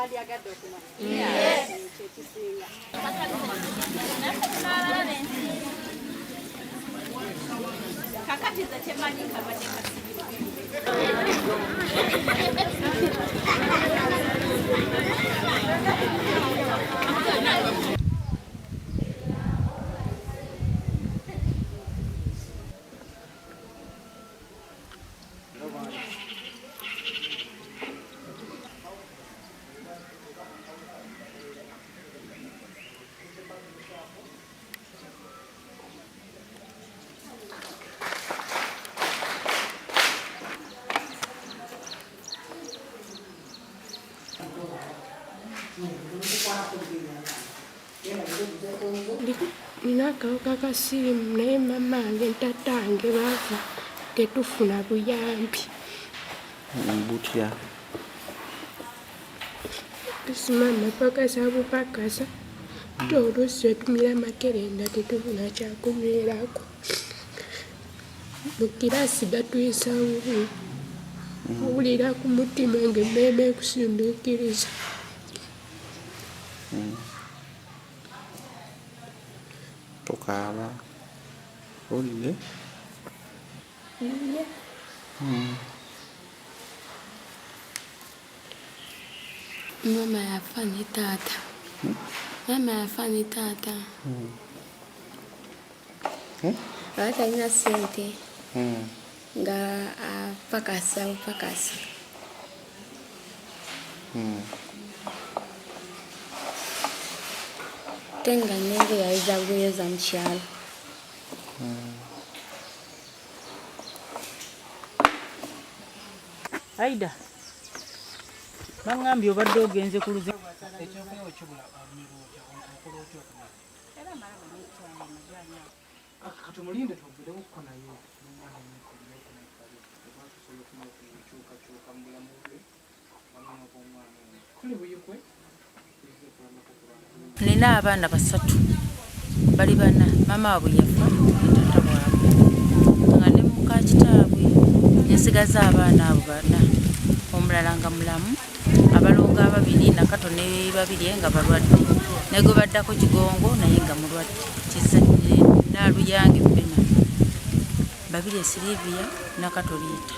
Kyewandyagadde okumanya kyekisinga. Kakati nze kyemanyi kabadde kasibirwa. Nina akawuka ka siriimu naye maama wange ne taata wange baafa tetufuna buyambi. Butya? Oluusi maama apakasa bupakasa ate oluusi wetumira amakerenda tetufuna kyakunywerako. Mu kiraasi batuyisa bubi, owulira ku mutima ng'emmeeme ekusinduukiriza. Tokaaba. Owulidde? Maama yafa ne taata. Maama yafa ne taata. Aba talina ssente nga apakasa bupakasa. Ate nga n'engoye ayoza buyoza mu kyalo. Aida, baŋŋambye obadde ogenze ku luzi. Katumulinde twogerewoko naye nomwana oba tusobola okumanya enkyukakyuka mu bulamu bwe wamu n'obwomwana ono. Tuli Buyikwe tuzze kulamako ku bantu. Nina abaana basatu, bali bana, maama waabwe yafa ne taata waabwe nga ne muka kitaabwe nsigaza abaana abo bana, omulala nga mulamu, abalongo ababiri Nakato ne Babirye nga balwadde, ne gwe baddako Kigongo naye nga mulwadde, Naaluyange Bena, Babirye Sylvia, Nakato Rita.